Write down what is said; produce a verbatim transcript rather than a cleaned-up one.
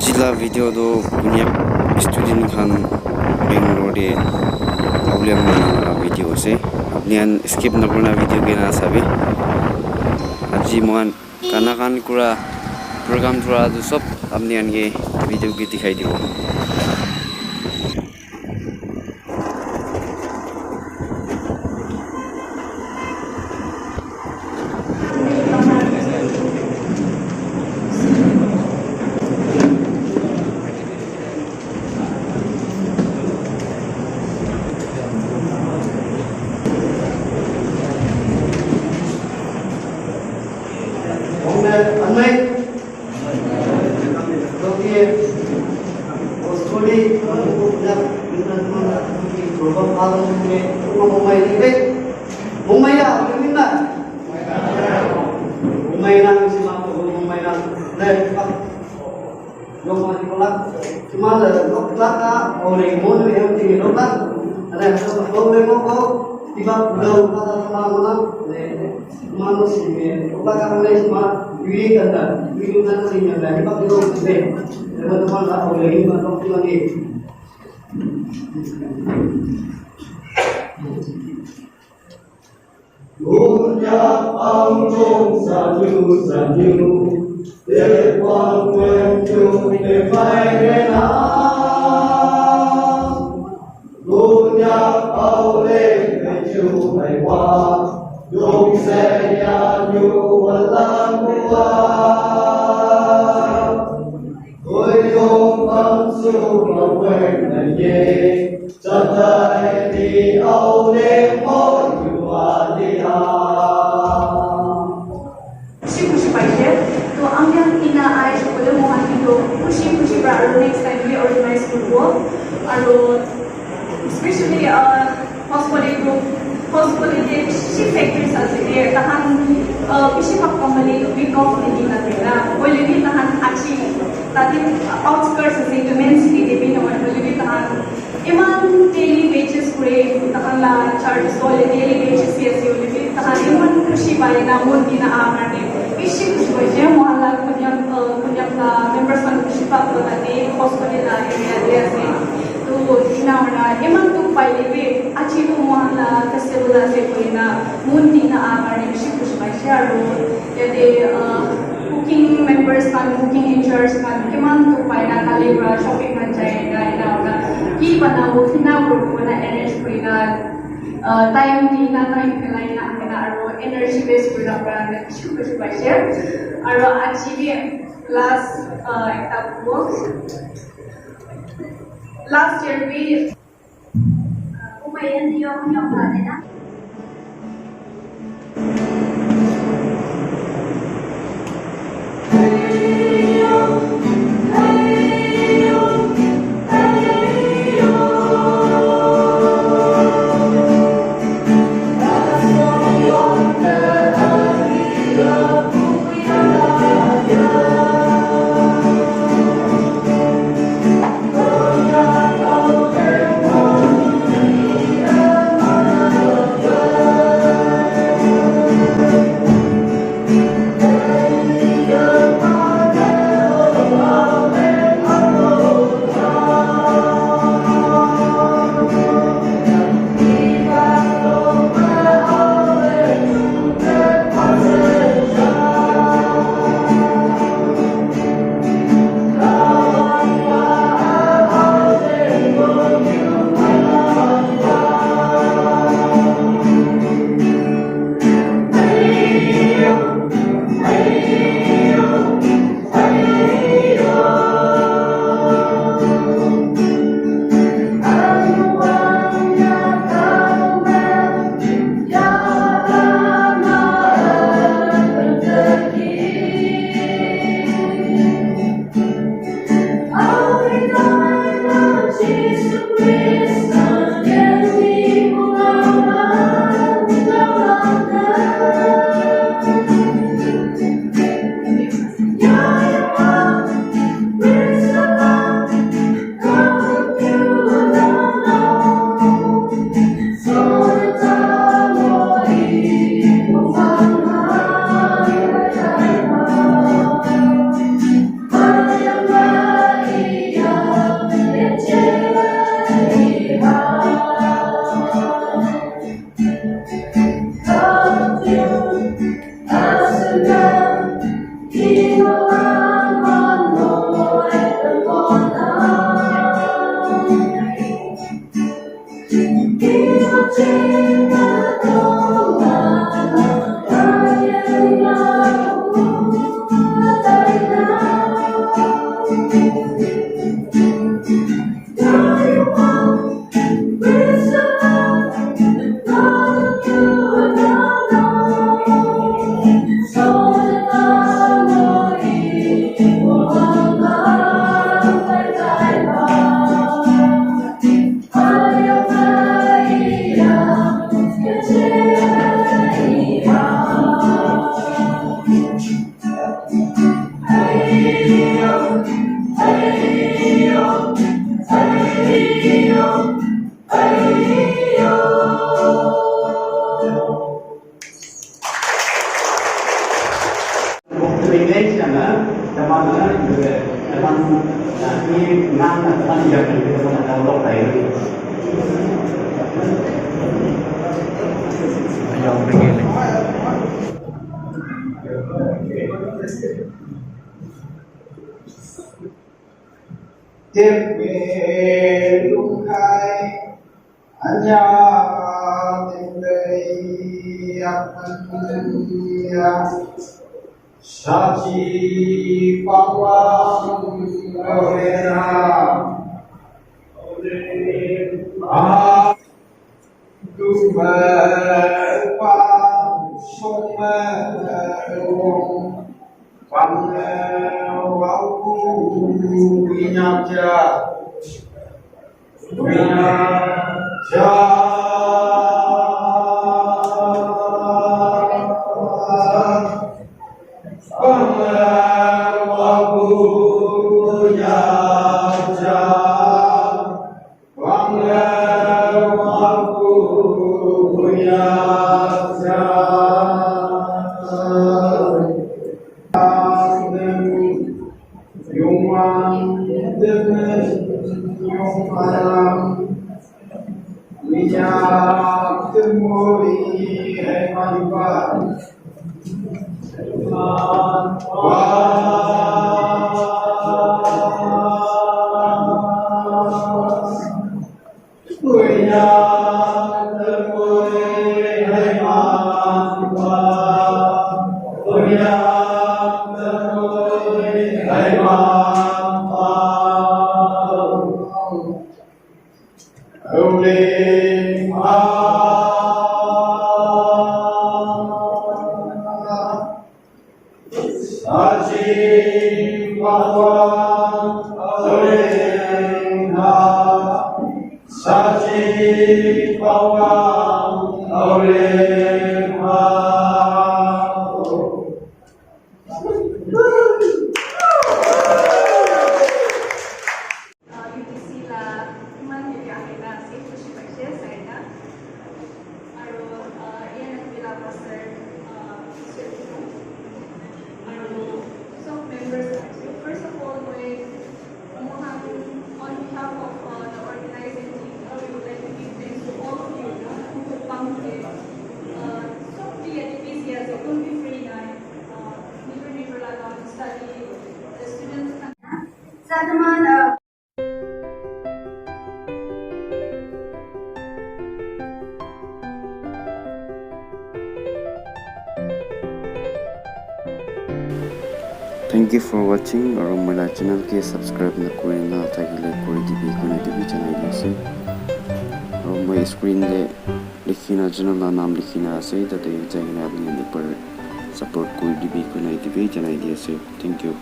Aji la video tu Konyak student khan Bangalore te Auliang mana laga video ase. Apni khan skip nakurina video ke na sabi. Aji mohan gana khan kura program thura tu sob apni khan ke video ke dikhai dibo. Khushi khushi paise. To ami khan ena ahise koile moikhan etu khushi khushi para aru next time bi organize kuribo. Aru especially, uh, host kuri tu, host kuri te bishi factors ase de. Tahan, uh, bishi bhag company tu week off nidi na de na. Hoile bi tahan aji tate outskirts ase, etu main city te bi nohoi. Hoile bi tahan iman daily wages kure, tahan la charges hoile daily wages bi ase, hoile bi tahan iman khushi pai na mon dina aha karne bishi khushi hoise. Moikhan la Konyak, uh, Konyak la members khan bishi bhag lagate host kuri la area te ase. To ena hoina iman dukh paile bi aji to moikhan la festival ase koina mon dina aha karne bishi khushi paise. Aru yate, uh, cooking members khan, cooking in charge khan kiman dukh pai na kali para shopping khan jai na ena hoina ki banabo kina kuribo na arrange kuri na, uh, time di na time pelai na ahina aru energy waste kuri na para na bishi khushi paise. Aru aji bi last, uh, ekta kubo. Last year bi Tepe lukai anya tepe akanya saji pawang orena. Uh, U T C la iman yate ahina ase, khushi paise saina. Aru, uh, E N F P la pastor, uh, Mister Tino. Aru sob members aise. First of all, moi, mohan, on behalf of, uh, the organizing team, I would like to give thanks to all of you who have come today. Uh, sob bi yate busy ase, kun bi free nai. Uh, nijor nijor la kam, study, the students khan. Sadaman, uh, Thank you for watching. Aru moi la channel ke subscribe na kuri na thakile kuri dibi koina etu bi janai di ase. Aru moi screen te likhi na channel la naam likhi na ase, tate jai kena apni khan ekbar support kuri dibi koina etu bi janai di ase. Thank you.